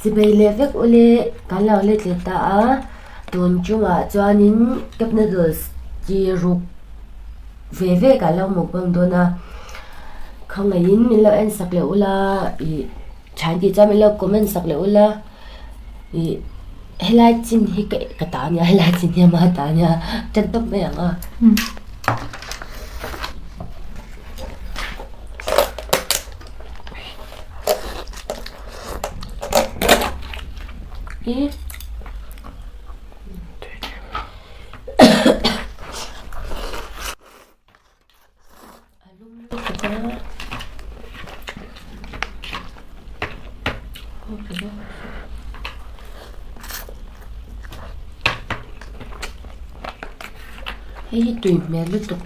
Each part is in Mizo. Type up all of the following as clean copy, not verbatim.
Chibei leh vek ule kan lo let leh ta a, tun chungah chuanin cup noodles chi ruk ve ve kan lo mukbang dawn a, khawngaihin min lo en sak leh ula ih tha tih chuan min lo comment sak leh ula ih helai chin hi ka ka ta ania helai chin hi ama ta ania tan tawp mai ang a. Hei hi tui hmel lutuk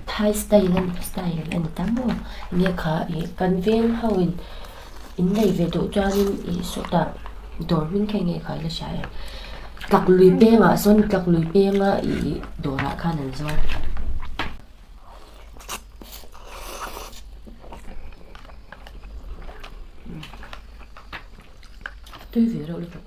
thai style a ni style a ni ta maw enge kha ih kan veng ho in in nei ve duh chuanin ih sawtah dawr hming kha enge kha ila hria em tlak lui pengah sawn tlak lui penga ih dawrah khan an zuar. Tui ve reuh lutuk.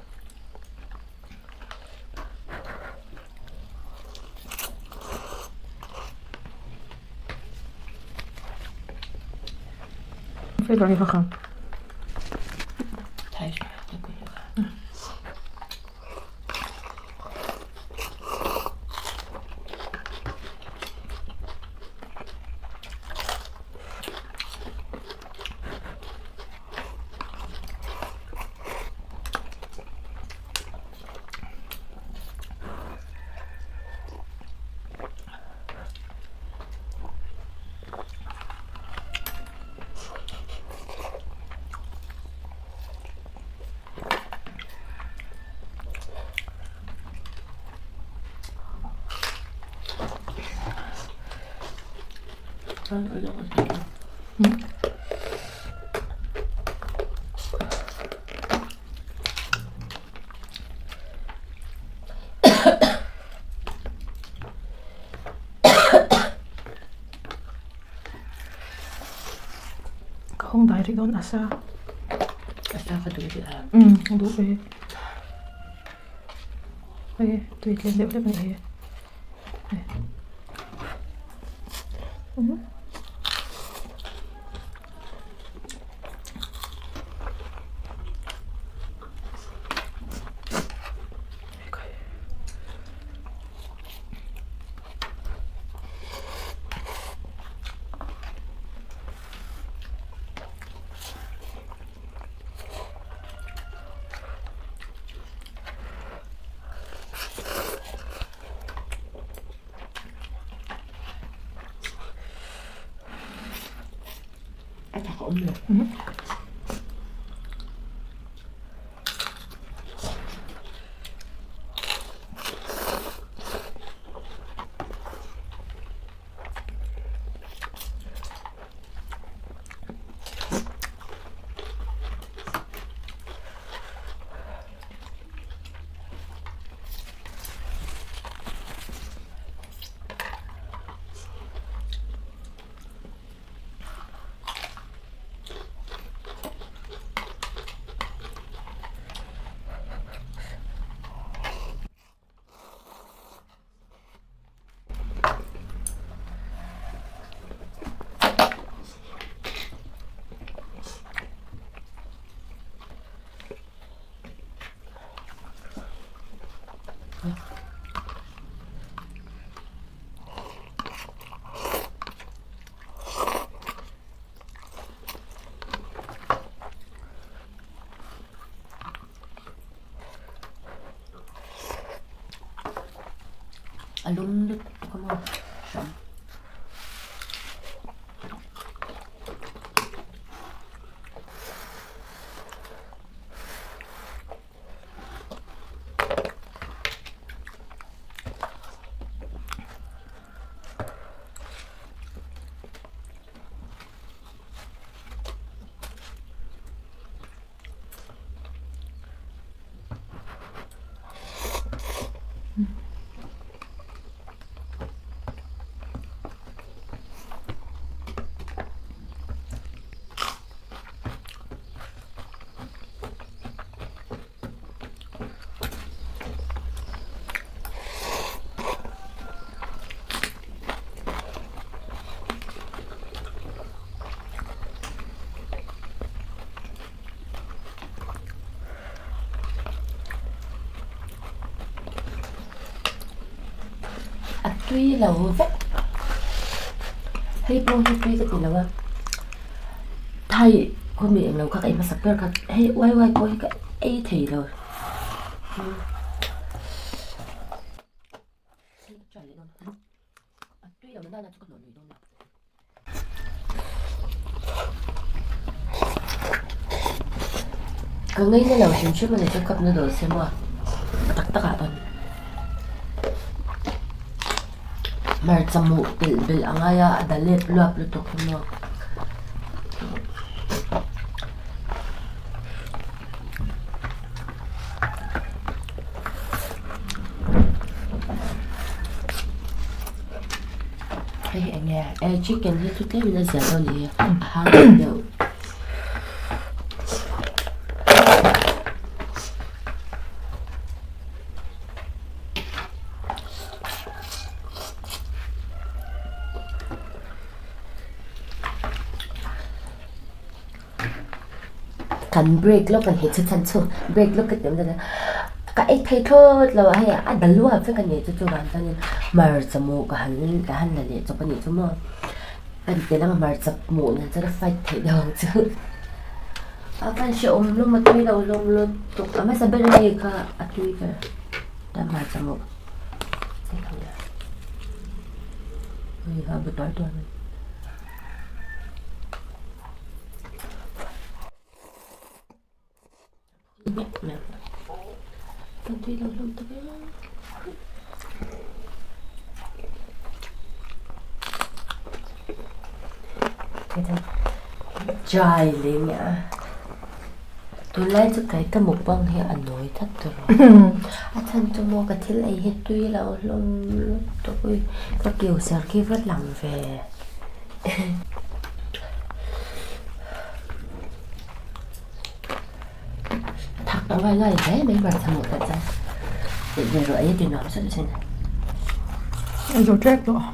Ka hawng dai rih dawn asa. Asa ka duh rih a. Um ka duh e. Hei tui tlem deuh hlek a ni hei. Um. A thak a awm lo. A lum lutuk a maw hram. tui lo vek. Hei pawh hi tui ka ti lo a. Thai khawmi englo kha ka ei hmasak ber kha hei uai uai pawh hi ka ei thei lo. Ka ngaina lo hrim hrim a ni chu cup noodles hi maw a tak tak ah pawn hmarcha muh telh belh a ngai a a da lep luap lutuk hi maw. Hei eng nge eh chicken hi chu tlem in a zia dawn nih hi a hang deuh. Kan break lawk a ni chu chhan chu break lawk ka ti awm zan a ka ei thei thlawt lo a hei a dal luah vek a ni chu chuvang chuanin hmarcha mu ka han ka han la leh chawp a nih chu maw ka ti tel ang hmarcha hmuh nen chuan a fight theih deuh ang chu a van hrehawm hlawm a tui lo hlawm lutuk a hmasa ber ami kha a tui ber ta hmarcha mu hei ha bu tuar tuar mai. Chai leh nia tunlai chu kai ka mukbang hi a nawi tlat tawh a chhan chu maw ka thil ei hi tui lo hlawm lutuk ka keu ser khi va lang ve. Thak ang ngai ngai hle mai hmarcha hmuh tak chuan tih ve rawh ei a ti nuam sawt thin. A zo tlek tawh.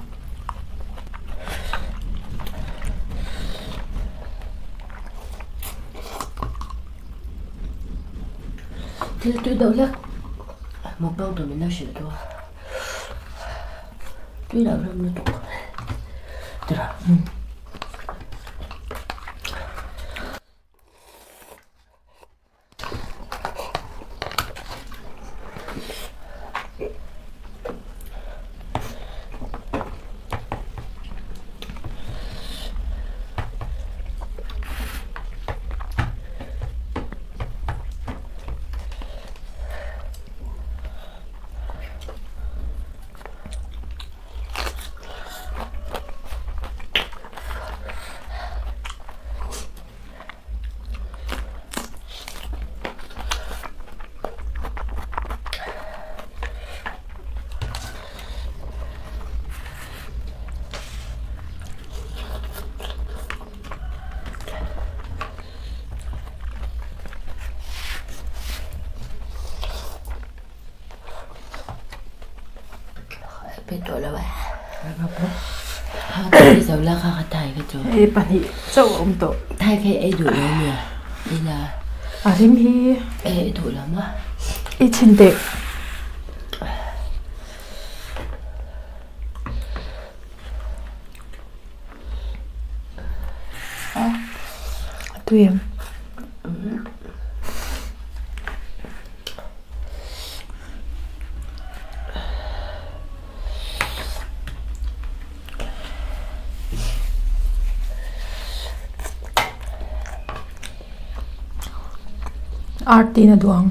Thil tui deuh hlek mukbang tur min lo hrilh tu a. Tui lo hlawm lutuk tira. Hei pahnih chauh a awm tawh. A rim hi i chhin teh. A tui em? Art tiin a duh ang.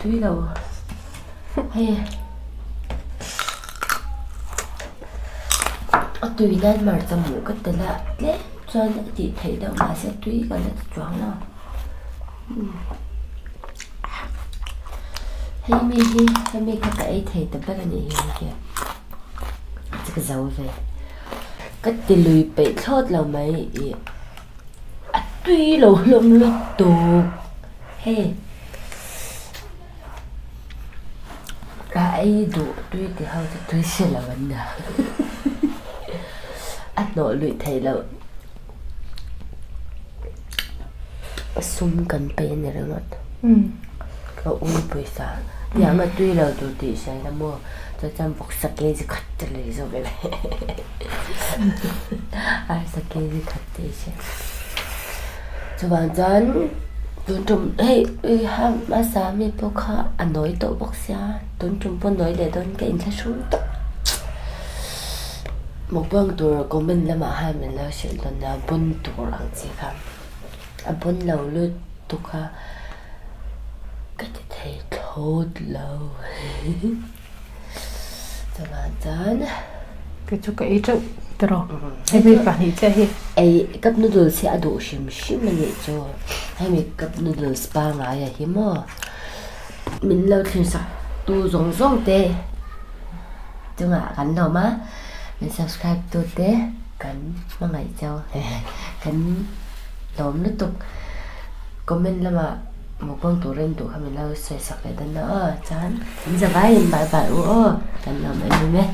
Tui lo hei a tui nan hmarcha hmuh ka tel a tlem chuan a tih theih deuh mahse tui ka la ti chuang lo hei mi hi hemi kha ka ei thei ta ber a nih hi hei hi ka zo ve ka ti lui peih thlawt lo mai ih. A tui lo hlawm lutuk hei a ei duh tui ti ho chu tui si lo an nia. A hnawh luih theih loh. Sum kan pe a ni ringawt. Ka ui pawisa. Tiang a tui lo tur tih hria ila maw chuan chuan vawksa kg khat te lei zawk ila. Arsa kg khat te i hria. Chuvang chuan tun tum hei hmasa mi pawh kha a nawi tawh bawk sia tun tum pawh nawi leh dawn ka inthlahrung tawp. Mukbang tur comment lamah khan min lo hrilh dawn nia bun tur ang chi kha a bun lo lutuk a ka ti thei thlawt lo chuvang chuan. Kei chu ka ei teuh tawh hemi pahnih chiah hi. Ei cup noodles hi a duh hrim hrim a nih chu hemi cup noodles pangngai ah hi maw. Min lo thlir sak tu zawng zawng te chungah kan lawm a, min subscribe tu te kan hmangaih chau kan lawm lutuk. Comment lamah mukbang tur en duh kha min lo sawi sak leh dawn a aw chuan in zavaiin bye bye u aw kan lawm em em e.